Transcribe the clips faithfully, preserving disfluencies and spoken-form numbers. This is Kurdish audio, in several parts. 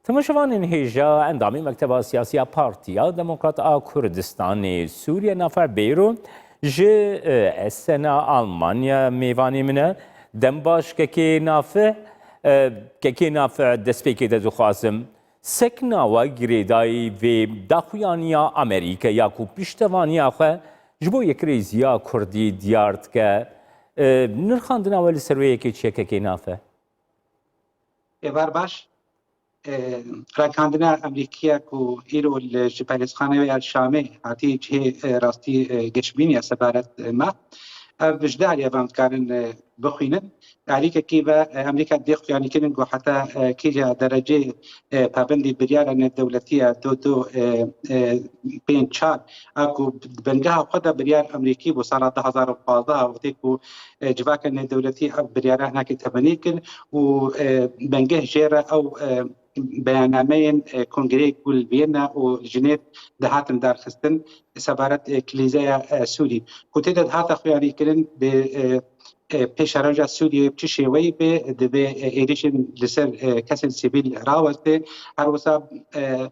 Temaşevanên hêja, endamê Mekteba Siyasî ya Partiya Demokrat a Kurdistanê Sûriye Nafe Bêro ji, e, Esena Almanya mêvanê min e. Dem baş kekê Nafe, e, kekê Nafe destpêkê de dixwazim sekna we girêdayî vê daxuyaniya Amerîke ya ku piştevaniya xwe ji bo yekrêziya Kurdî diyar dike. E, nirxandina we li ser wê yekê çi ye kekê Nafe? Êvar baş. E, Ragihandina Amerîkiya ku îro li, ji perhêzxaneya Şamê hatî cihê, e, rastî, e, geşbîniya sebaret, e, ma, ev ji dariya van dikarin, e, bixwînin. Alîkekî ve, e, Amerîka dê xuyanîkirin ku heta, e, kîja derecê, e, pabendî biryara nêdewletî ya do do, e, e, pênc çar a ku di bengeha xwe de biryar Amerîkî bû sala du hazar û pazdeh, wextê ku, e, civaka nêdewletî ev biryara hinekî temenî kir û, e, bengeh jê re ew, e, beyannameyên, e, kongreyê ku li Viyena û Jinêv dihatin darxistin, sebaret, e, Klîzeya, e, Sûrî ku tê de dihate xuyanîkirin bi, e, e, pêşeroja Sûriyê bi çi şêweyî bê, divê, e, êrîşên li ser, e, kesên sivîl raweste. Her wisa, e,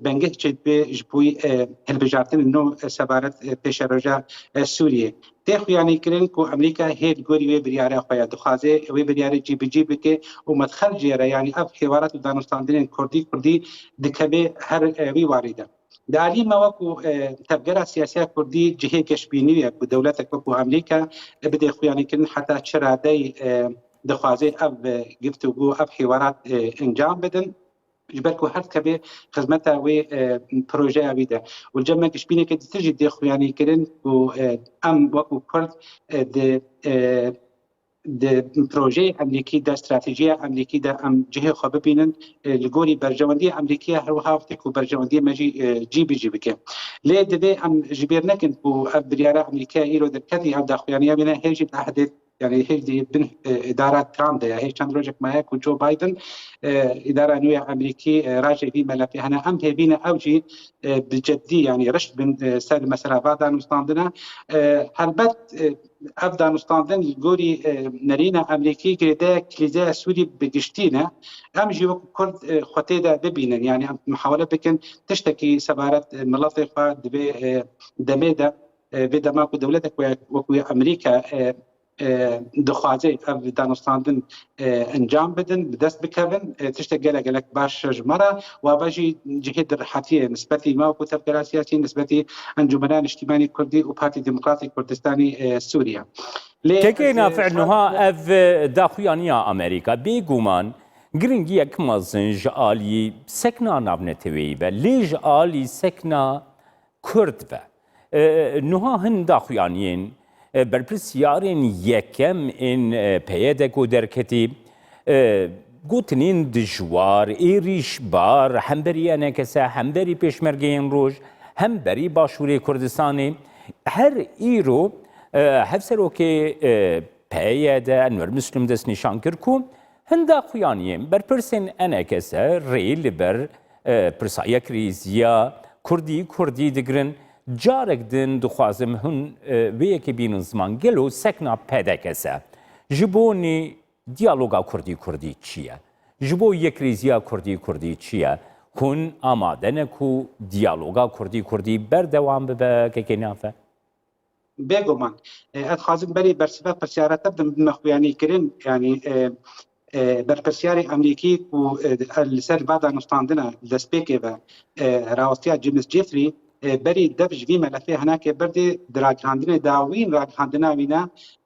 bengeh çêdibe ji bo, e, hilbijartinên nû, e, sebaret, e, pêşeroja, e, Sûriyê. Tê xuyanîkirin ku Amerîka hê li gorî wê biryara xwe ya dixwaze wê biryarê cîbicî bike û medxel jê re, yanî ev hêwarat û danûstandinên kurdî kurdî dikeve her, e, wî warî de. Di alî me wekû, e, tevgera siyasiya kurdî cihê geşbînî ye ku dewletek wekû Amerîka, e, bidê xuyanîkirin heta çi radeyî, e, dixwaze ev, e, giftûgû, ev hêwarat, e, encam bidin. Ji ber ku her dikeve xizmeta wê, e, projeya wî de. Û li cem me gişbîneke dîtir jî dê xuyanîkirin ku, e, em wekû Kurd, e, di, e, di projeyê Amerîkî de, stratejiya Amerîkî de em cihê xwe bibînin, e, li gorî berjewendiya Amerîkî ya her wiha wextê ku berjewendiyê me jî, e, cî bi cî bike. Lê divê em ji bîr nekin ku ev biryara Amerîkî ya îro derketî, ev daxuyaniya wî ne hê jî bi ehdê, yanî hê jî bin, e, îdara Trump de ye. Hê çend rojek maye ku Joe Biden, e, îdara nû ya Amerîkî, e, rajê vî melefê hene. Em hêvî ne ew jî, e, bi ceddî, yanî rişt bin, e, ser mesela va danûstandina. E, helbet, e, ev danûstandin li gorî, e, nerîna Amerîkî girêdayek Klîzeya Sûrî bi giştî ne. Em jî wekû Kurd, e, xwe tê de bibînin. Yanî em muhawele bikin tiştekî sebaret, e, miletê xwe divê, e, demê de, e, vê dema ku dewletek wek-, wekû Amerîka, e, e, dixwaze ev danûstandin, e, encam bidin, bi dest bikevin, e, tiştek gelek gelek baş ji me re û ava jî cihê di rihetiyê nisbetî me wekû tevgera siyasî, nisbetî Encûmena Niştîmanî Kurdî û Partî Demokratî Kurdistanî, e, Sûriye. Lê Kekê ez, e, Nafic, niha ev, e, daxuyaniya Amerîka bêguman giringiyek mezin ji alî sekna navneteweyî ve, lê ji alî sekna Kurd ve. E, niha hin daxuyaniyên, e, berpirsiyarên yekem ên, e, P Y D ku derketî, e, gotinên dijwar, êrîşbar, hemberî E N K S, hemberî Pêşmergeyên Roj, hemberî Başûrê Kurdistanê, her îro, e, hevserokê, e, P Y D Enwer Muslim destnîşan kir ku hin daxuyaniyên berpirsên E N K S rê li ber, e, pirsa yekrêziya Kurdî, Kurdî digirin. Carek din dixwazim hûn, e, vê yekê bînin ziman. Gelo sekna P D K S ji bo nî diyaloga Kurdî, Kurdî çi ye? Ji bo yekrêziya Kurdî, Kurdî çi ye? Hûn amade ne ku diyaloga Kurdî, Kurdî berdewam bibe, kekê Nafe? Bêguman. E, ez dixwazim berî bersiva pirsyara te bidim, bidime xuyanîkirin. Yanî, e, e, berpirsyarê Amerîkî ku, e, li ser va danûstandina destpêkê ve, e, rawestiya James Jeffrey, e, berî dev ji vî melefê hinekê birdê, di ragihandinê dawîn ragihandina wî ne,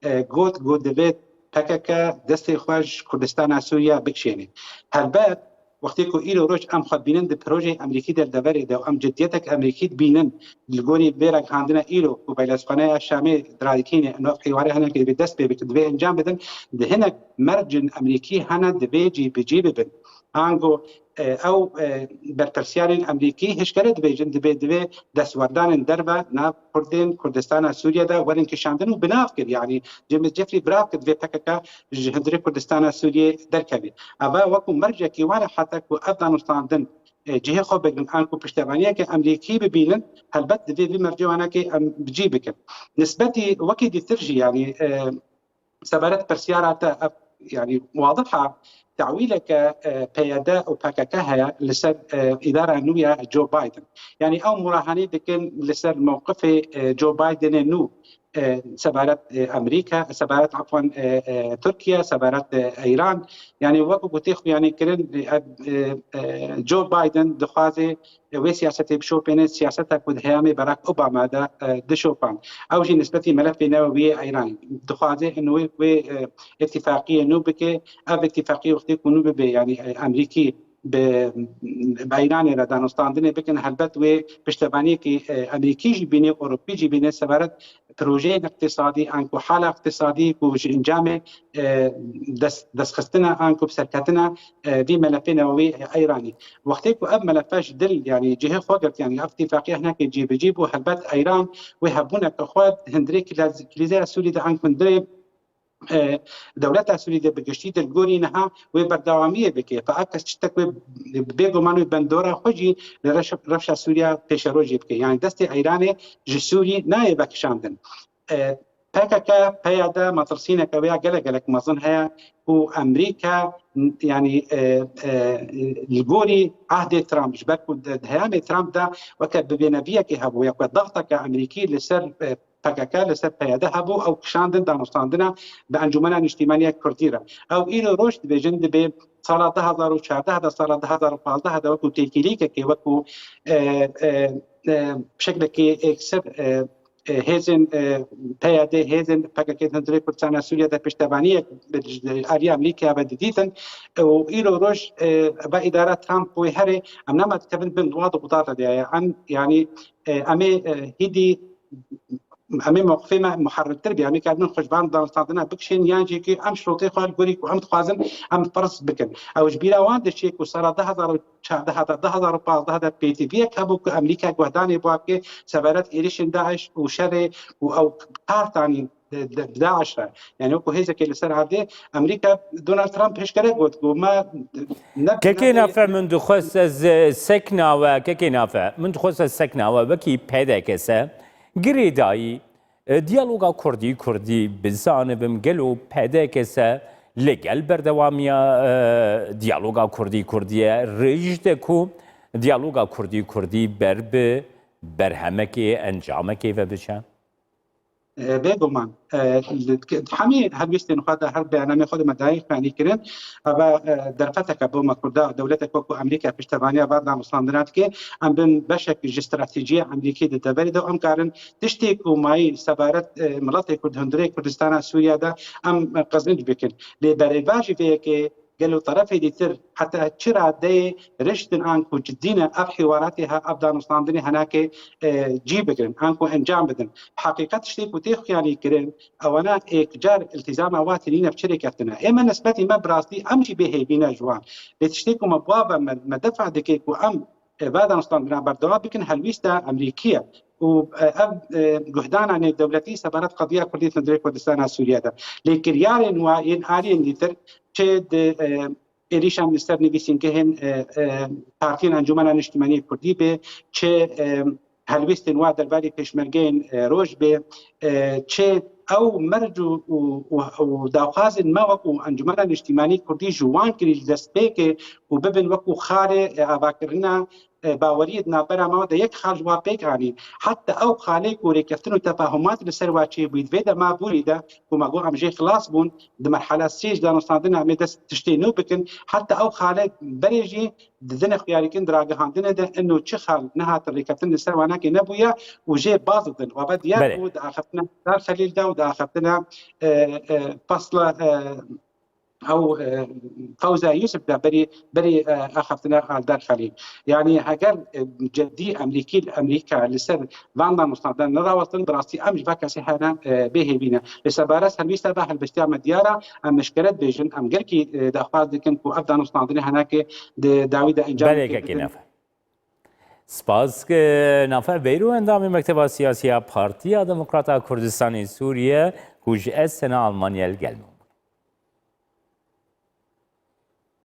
e, got ku divê P K K destê xwe ji Kurdistana Sûriye bikişêne. Helbet, wextê ku îro roj em xwe dibînin di projeyê Amerîkî de li deverê de û em ciddiyetek Amerîkî dibînin li gorî vê ragihandina îro ku Beylesxaneya Şamê diradikîne, ev hêware hinekê divê dest pê bikin, divê encam bidin, di hinek mercên Amerîkî hene divê cîbicî bibin. Ango, e, ew, e, berpirsiyarên Amerîkî hişkere dibêjin, divê, divê destwerdanên derve nav Kurdên Kurdistana Sûriye de werin kişandin û binav kir. Yanî James Jeffrey birav kir, divê P K K ji hundirê Kurdistana Sûriyê derkevî. Eva wekû mercekî wan e heta ku ev danûstandin, e, cihê xwe bigirin, an ku piştevaniyeke Amerîkî bibînin, helbet divê vî mercê wanekê em bi cî bikin. Nisbetî wekî dîtir jî, yanî, e, sebaret pirsyara te, ev, yanî, wadih e, Tewîleke, e, P Y D û P K K heye li ser, e, îdara nû ya Joe Biden. Yanî ew murahanî dikin li ser mewqifê, e, Joe Bidenê nû, e, sebaret, e, Amerîka, sebaret, efwan, e, e, Tirkiye, sebaret, e, Îran. Yanî wekî ku tê xuyanî kirin, e, e, e, Joe Biden dixwaze, e, wê siyasetê bişopêne, siyaseta ku di heyamê Barack Obama de, e, dişopan. Ew jî nisbetî melefê newewî yê Îranê dixwaze ino wê, wê, e, îtîfaqiyê nû bike. Ev îtîfaqî wextê ku nû bibe, yanî, e, Amerîkî bi, bi Îranê re danûstandinê bikin, helbet wê piştevaniyekî, e, Amerîkî jî bîne, Ewropî jî bîne, sebaret projeyên iqtisadî, an ku hala iqtisadî ku ji encamê, e, dest, destxistina an ku bi serketina, e, vî melefê newewî, e, Îranî. Wextê ku ev melefe ji dil, yanî cihê xwe girt, yanî ev tîfaqiya hinekê cîbicî bû, helbet Îran wê hebûneke xwe hundirê kilaz-, kilîzeya Sûrî de an ku hundirê, e, dewleta Sûrî de bi giştî de li gorî niha wê berdewamiyê bike. Fa ev kes tiştek wê bêguman wê bendora xwe jî li reş-, rewşa Sûriya pêşerojê bike. Yanî destê Îranê ji Sûrî nayê vekişandin. E, P K K, P Y D metirsîneke wê ya gelek gelek mezin heye û Amerîka, yanî, e, e, li gorî ehdê Trump, ji ber ku di, di heyamê Trump de weke bibêneviyekê hebû, ya ku daxteke Amerîkî li ser, e, P K K, li ser P Y D hebû, ew kişandin danûstandina bi Encûmena Niştîmanî ya Kurdî re. Ew îro roj dibêjin, dibê sala du hazar û çardeh de, sala du hazar û pazdeh de wekû têkilîkekê, wekû, e, e, e, şeklekê êksir, e, e, hêzên, e, P Y D, hêzên P K K di hundirê Kurdistana Sûriye de piştevaniyek bi, ji aliyê Amerîkaya ve didîtin. E, û îro roj, e, ve îdara Trump wê herê, em nema dikevin bin wa di qudarê de ye. Em, yanî, e, em ê, e, hîdî, em ê mewqifê me muherrirtir bê. Em ê karibin xwe ji van danûstandina bikişên, yan jî ki em şirotê xwe li gorî ku em dixwazin, em ferz bikin. Ew ji bîra wan diçê ku sala du hazar û çardeh de, du hazar û pazdeh de pêtiviyek hebû ku Amerîka guhdanê bi wan bike sebaret êrişên DAIŞ û şerê û ew kartanî di, di, di DAIŞ re. Yanî wekû hêzekê li ser erdê, Amerîka, Donald Trump pêşkere got ku me ne, Kekê ne Nafe, min dixwest ez, e, sekna we, Kekê Nafe, min dixwest ez sekna we wekî P D K S girêdayî, e, diyaloga Kurdî Kurdî bizanibim, gelo P D K S li gel berdewamiya, e, diyaloga Kurdî Kurdî ye, rêj de ku diyaloga Kurdî Kurdî ber bi berhemekê, encamekê ve biçe? E, bêguman, e, li, hemî helwîstên xwe de her bernameyê xwe de me dayî xuyanî kirin. Eva, e, derfeteke bo me Kurda, dewletek wekû Amerîka piştevaniya van danûstandina dike. Em bin beşek ji stratejiya Amerîkî di deverê de em karin tiştê ku mayî sebaret, e, miletê Kurd hundirê Kurdistana Sûriye de em, e, qezinc bikin. Lê berêva jî vê yekê gelo terefê dîtir heta çi radeyê riştin an ku cidî ne ev hîwaratê he, ev danûstandinê henakê, e, cî bigirin, an ku encam bidin. Heqîqet tiştê ku tê xuyanî kirin, ewana êkcar iltîzama wa tinîne bi çi rêkeftina. Ê me nisbetî me bi rastî em jî bêhêvî ne ji wan. Lê tiştê ku me bi wa ve me, me defa dike ku em, e, va danûstandina berdewam bikin, helwîsta Amerîkî ye. Û, e, ev, e, guhdana nêvdewletî sebaret qediya Kurdî di hundirê Kurdistana Sûriye de. Lê kiryarên wa yên aliyên dîtir çi di, e, êrîşan li ser nivîsîngehên, e, e, partiyên Encûmena Niştimanî Kurdî be, çi, e, helwîstên wa derbarê pêşmergeyên, e, roj be, e, çi ew merc û, û, û, û daxwazên me wekû Encûmena Niştimanî Kurdî ji wan kirî ji destpêkê û bibin wekû xalê, e, avakirina, e, baweriyê di navbera me de yek xal ji wa pêk anî. Heta ew xalê ku rêkeftin û tefahumat li ser wa çêbûyî di vê dema borî de ku me got em jê xilas bûn, di merhala sê ji danûstandina em ê dest tiştê nû bikin, heta ew xalê berê jî didine xuyarîkin di ragihandinê de, ino çi xal nehatin rêkeftin li ser wanakê nebûye û jê baz didin. Wa ve diyar Belê. Ku di axaftina Dar Xelîl de û di axaftina, e, e, fasla, e, ew, e, Fewza Yusuf de berî, berî, e, axaftina Aldar Xelîl. Yanî heger, e, cedî Amerîkî, Amerîka li ser van danûstandan nerawestin, bi rastî em ji va kesê hene, e, bêhêvî ne. Li sebares helwîsta ve helbestiya me diyar e, em eşkere dibêjin, em gelkî, e, daxwaz dikin ku ev danûstandinê henekê di dawî de encam Belê, Kekê Nafe. Spas, e, Nafe Beyro, endamê Mekteba Siyasî ya Partiya Demokrata Kurdistanê Sûriye, ku ji Essen a Almanya li gel me bû.